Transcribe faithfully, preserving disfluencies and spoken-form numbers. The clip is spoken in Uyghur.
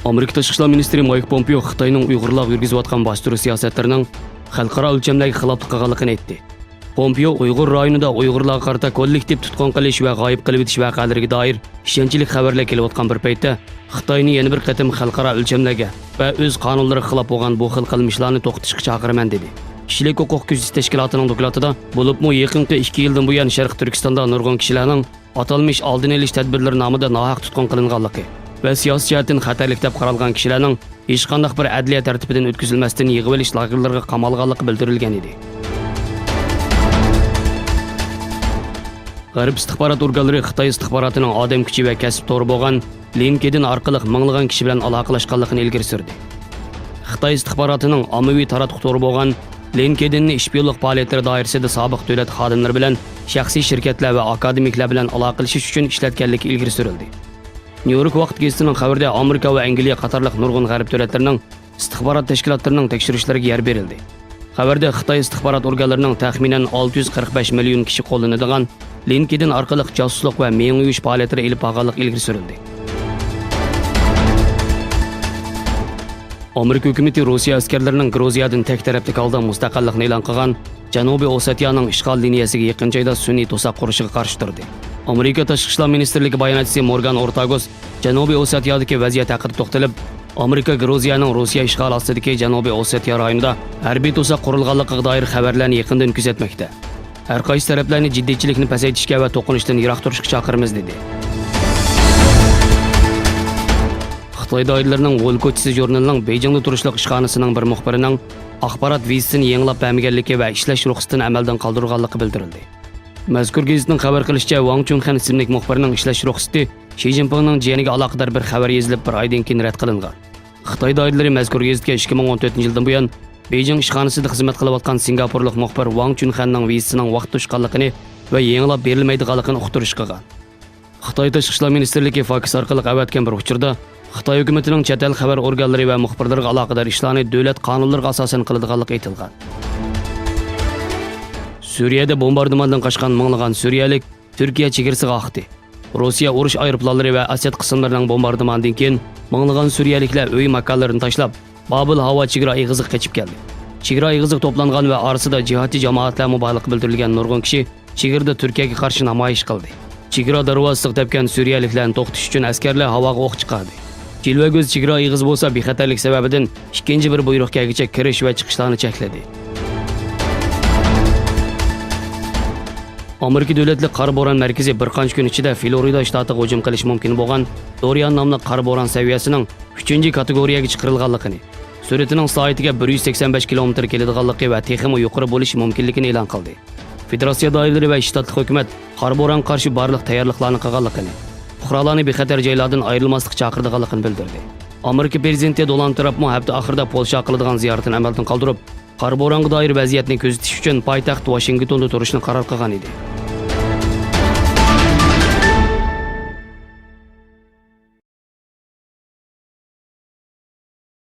ئامېرىكا تاشقى ئىشلار مىنىستىرى مايك پومپېئو خىتاينىڭ ئۇيغۇرلارغا يۈرگۈزۈۋاتقان باستۇرۇش سىياسەتلىرىنىڭ خەلقئارا ئۆلچەملەرگە خىلاپلىق قىلغانلىقىنى ئېيتتى. پومپېئو ئۇيغۇر رايونىدا ئۇيغۇرلارغا قارىتا كوللېكتىپ تۇتقۇن قىلىش ۋە غايىب قىلىۋېتىش ۋەقەلىرىگە دائىر ئىشەنچلىك خەۋەرلەر كېلىۋاتقان بىر پەيتتە، خىتاينى يەنە بىر قېتىم خەلقئارا ئۆلچەملەرگە ۋە ئۆز قانۇنلىرىغا خىلاپ بولغان بۇ خىل قىلمىشلارنى توختىتىشقا چاقىرىمەن، دېدى. كىشىلىك ھوقۇق كۆزىتىش تەشكىلاتىنىڭ دوكلاتىدا، بولۇپمۇ يېقىنقى ئىككى يىلدىن بۇيان شەرقىي تۈركىستاندا نۇرغۇن كىشىلەرنىڭ ئاتالمىش ئالدىنى ئېلىش تەدبىرلىرى نامىدا ناھەق تۇتقۇن قىلىنغانلىقى ۋە سىياسىي جەھەتتىن خەتەرلىك دەپ قارالغان كىشىلەرنىڭ ھېچقانداق بىر ئەدلىيە تەرتىپىدىن ئۆتكۈزۈلمەستىن يىغىۋېلىش لاگېرلىرىغا قامالغانلىقى بىلدۈرۈلگەن ئىدى. غەرب ئىستىخبارات ئورگانلىرى خىتاي ئىستىخباراتىنىڭ ئادەم كۈچى ۋە كەسىپ تورى بولغان لىنكېدىن ئارقىلىق مىڭلىغان كىشى بىلەن ئالاقىلەشكەنلىكىنى ئىلگىرى سۈردى. خىتاي ئىستىخباراتىنىڭ ئاممىۋى تاراتقۇ تورى بولغان لىنكېدىننى شپىيونلۇق پائالىيەتلىرى دائىرىسىدە سابىق دۆلەت خادىملىرى بىلەن شەخسىي شىركەتلەر ۋە ئاكادېمىكلار بىلەن ئالاقىلىشىش ئۈچۈن ئىشلەتكەنلىكى ئىلگىرى سۈرۈلدى. نيۇ يورك ۋاقىت گېزىتىنىڭ خەۋىرىدە ئامېرىكا ۋە ئەنگلىيە قاتارلىق نۇرغۇن غەرب دۆلەتلىرىنىڭ ئىستىخبارات تەشكىلاتلىرىنىڭ تەكشۈرۈشلىرىگە يەر بېرىلدى. خەۋەردە خىتاي ئىستىخبارات ئورگانلىرىنىڭ تەخمىنەن ئالتە يۈز قىرىق بەش مىليون كىشى قوللىنىدىغان لىنكېدىن ئارقىلىق جاسۇسلۇق ۋە مېڭە يۇيۇش پائالىيەتلىرى ئېلىپ بارغانلىقى ئىلگىرى سۈرۈلدى. ئامېرىكا ھۆكۈمىتى روسىيە ئەسكەرلىرىنىڭ گرۇزىيەدىن تەك تەرەپلىك ھالدا مۇستەقىللىقنى ئېلان قىلغان جەنۇبىي ئوسېتىيانىڭ ئىشغال لىنىيەسىگە يېقىن جايدا سۈنئىي توساق قۇرۇشىغا قارشى تۇردى. ئامېرىكا تاشقى ئىشلار مىنىستىرلىكى باياناتچىسى مورگان ئورتاگوس جەنۇبىي ئوسېتىيادىكى ۋەزىيەت ھەققىدە توختىلىپ، ئامېرىكا گرۇزىيەنىڭ روسىيە ئىشغالى ئاستىدىكى جەنۇبىي ئوسېتىيا رايونىدا ھەربىي توساق قۇرۇلغانلىقىغا دائىر خەۋەرلەرنى يېقىندىن كۆزەتمەكتە. ھەر قايسى تەرەپلەرنى جىددىيچىلىكنى پەسەيتىشكە ۋە توقۇنۇشتىن يىراق تۇرۇشقا چاقىرىمىز، دېدى. خىتاي دائىرىلىرىنىڭ ۋول كوچىسى ژۇرنىلىنىڭ بېيجىڭدا تۇرۇشلۇق ئىشخانىسىنىڭ بىر مۇخبىرىنىڭ ئاخبارات ۋىزىسىنى يېڭىلاپ بەرمىگەنلىكى ۋە ئىشلەش رۇخسىتىنى ئەمەلدىن قالدۇرغانلىقى بىلدۈرۈلدى. مەزكۇر گېزىتنىڭ خەۋەر قىلىشىچە، ۋاڭ چۈنخەن ئىسىملىك مۇخبىرنىڭ ئىشلەش رۇخسىتى شى جىنپىڭنىڭ جىيەنىگە ئالاقىدار بىر خەۋەر يېزىلىپ، بىر ئايدىن كېيىن رەت قىلىنغان. خىتاي دائىرىلىرى مەزكۇر گېزىتكە ئىككى مىڭ ئون تۆتىنچى يىلدىن بۇيان بېيجىڭ ئىشخانىسىدا خىزمەت قىلىۋاتقان سىنگاپورلۇق مۇخبىر ۋاڭ چۈنخەننىڭ ۋىزىسىنىڭ ۋاقتى توشقانلىقىنى ۋە يېڭىلاپ بېرىلمەيدىغانلىقىنى ئۇقتۇرۇشقا قىلغان. خىتاي تاشقى ئىشلار مىنىستىرلىكى فاكس ئارقىلىق ئەۋەتكەن بىر ئۇچۇردا، خىتاي ھۆكۈمىتىنىڭ چەت ئەل خەۋەر ئورگانلىرى ۋە مۇخبىرلىرىغا ئالاقىدار ئىشلارنى دۆلەت قانۇنلىرىغا ئاساسەن قىلىدىغانلىقى ئېيتىلغان. سۈرىيەدە بومباردىماندىن قاچقان مىڭلىغان سۈرىيەلىك تۈركىيە چېگرىسىغا ئاقتى. روسىيە ئۇرۇش ئايروپىلانلىرى ۋە ئەسەد قىسىملىرىنىڭ بومباردىمانىدىن كېيىن، مىڭلىغان سۈرىيەلىكلەر ئۆي ماكانلىرىنى تاشلاپ، بابىل ھاۋا چېگرا ئېغىزىغا قېچىپ كەلدى. چېگرا ئېغىزىغا توپلانغان ۋە ئارىسىدا جىھادچى جامائەتلەرمۇ بارلىقى بىلدۈرۈلگەن نۇرغۇن كىشى چېگرىدا تۈركىيەگە قارشى نامايىش قىلدى. چېگرا دەرۋازىسىغا تەپكەن سۈرىيەلىكلەرنى توختىتىش ئۈچۈن ئەسكەرلەر ھاۋاغا ئوق چىقاردى. جىلۋەگۆز چېگرا ئېغىزى بولسا بىخەتەرلىك سەۋەبىدىن ئىككىنچى بىر بۇيرۇق كەلگۈچە كىرىش ۋە چىقىشلارنى چەكلىدى. ئامېرىكا دۆلەتلىك قارا بوران مەركىزى بىر قانچە كۈن ئىچىدە فلورىدا شتاتىغا ھۇجۇم قىلىشى مۇمكىن بولغان دورىيان ناملىق قارا بوران سەۋىيەسىنىڭ ئۈچىنچى كاتېگورىيەگە چىقىرىلغانلىقىنى، سۈرئىتىنىڭ سائىتىگە بىر يۈز سەكسەن بەش كىلومېتىر كېلىدىغانلىقى ۋە تېخىمۇ يۇقىرى بولۇشى مۇمكىنلىكىنى ئېلان قىلدى. فېدېراتسىيە دائىرىلىرى ۋە شتاتلىق ھۆكۈمەت قارا بورانغا قارشى بارلىق تەييارلىقلارنى قىلغانلىقىنى، پۇقرالارنى بىخەتەر جايلاردىن ئايرىلماسلىققا چاقىرىدىغانلىقىنى بىلدۈردى. ئامېرىكا پىرېزىدېنتى دونالد ترامپمۇ ھەپتە ئاخىرىدا پولشاغا قىلىدىغان زىيارىتىنى ئەمەلدىن قالدۇرۇپ، قارا بورانغا دائىر ۋەزىيەتنى كۆزىتىش ئۈچۈن پايتەخت ۋاشىنگتوندا تۇرۇشنى قارار قىلغان ئىدى.